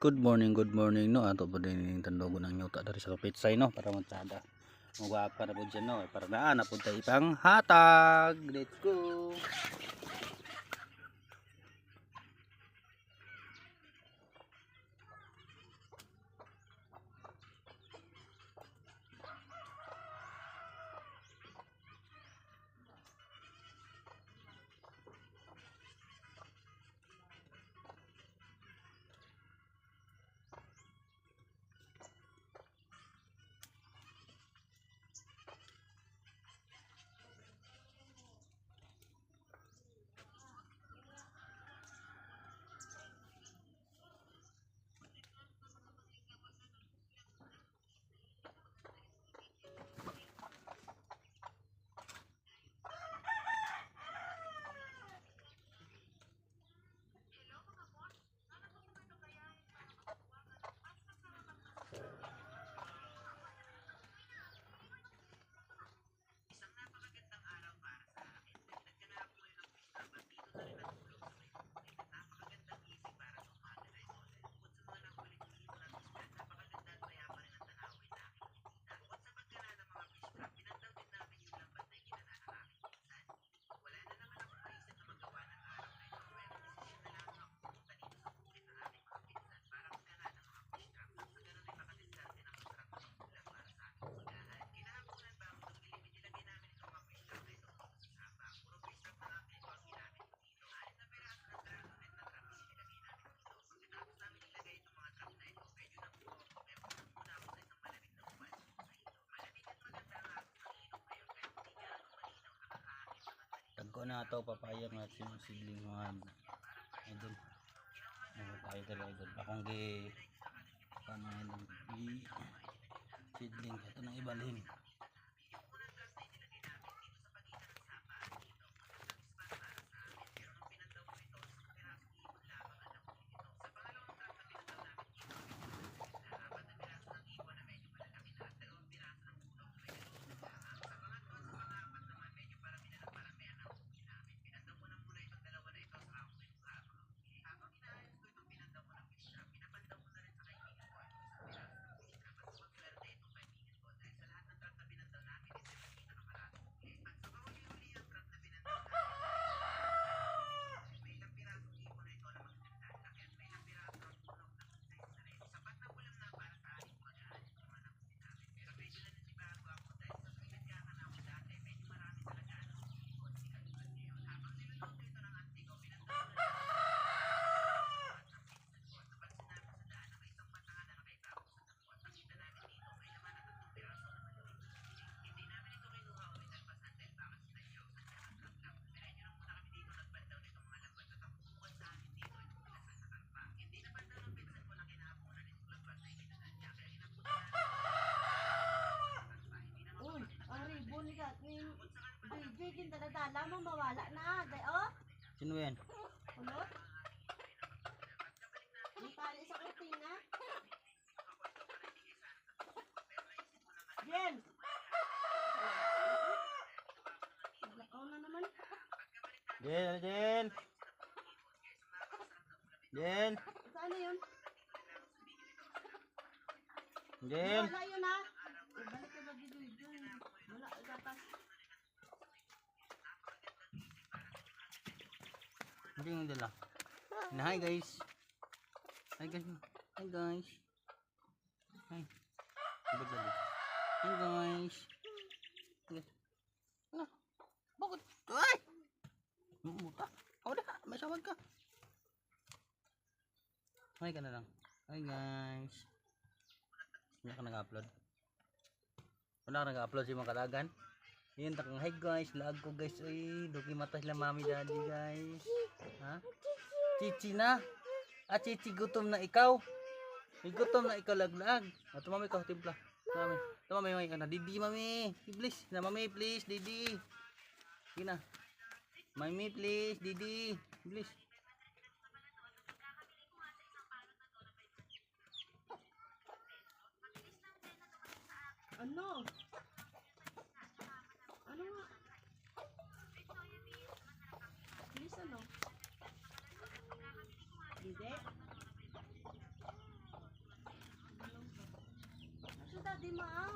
Good morning no. Ato pa din yung tandogo ng yuta dari sa Kapitsay no para magtsada. Magwapa na po dyan no. Para na po tayo ipang hatag. Let's go. Tagko na ito papaya nga sinusidling mga idol. Mga papaya talaga idol. Akong gi paano idol i seedling ito nang ibalhin. Uy, ang ribbon ka ni DJ kin dala mo mawala na. Day oh, Sino yan? Kulot. Ang tali sa kurtina. Jen. Naglakaw na naman. Jel, Jel. Jel, Saan na yun? Jel. Wala yun ha. Ibalik ka ba dito? Wala, gatas. Hindi yung dala. Na, hi guys. Hi guys. Hi guys. Hi. Ibig dali. Hi guys. Hi guys. Ano? Bakit? Ay! Muta. Oh, na. May sawag ka. Hi ka na lang. Hi guys. Wala ka nag-upload. Wala ka nag-upload sa mga kalagan. Yun, takang hi guys. Lag ko guys. Ay, duki mata sila mami daddy guys. Ha? Chichi na. Ah, Chichi, gutom na ikaw. Ay, gutom na ikaw laglag. Ah, tumami ka, timpla. Tumami. Tumami, mami. Ano, Didi, mami. Please. Na, mami, please. Didi. Sige na. Mami, please. Didi. Please. Ano? Ano nga? Bilis ano? Hindi. maaw.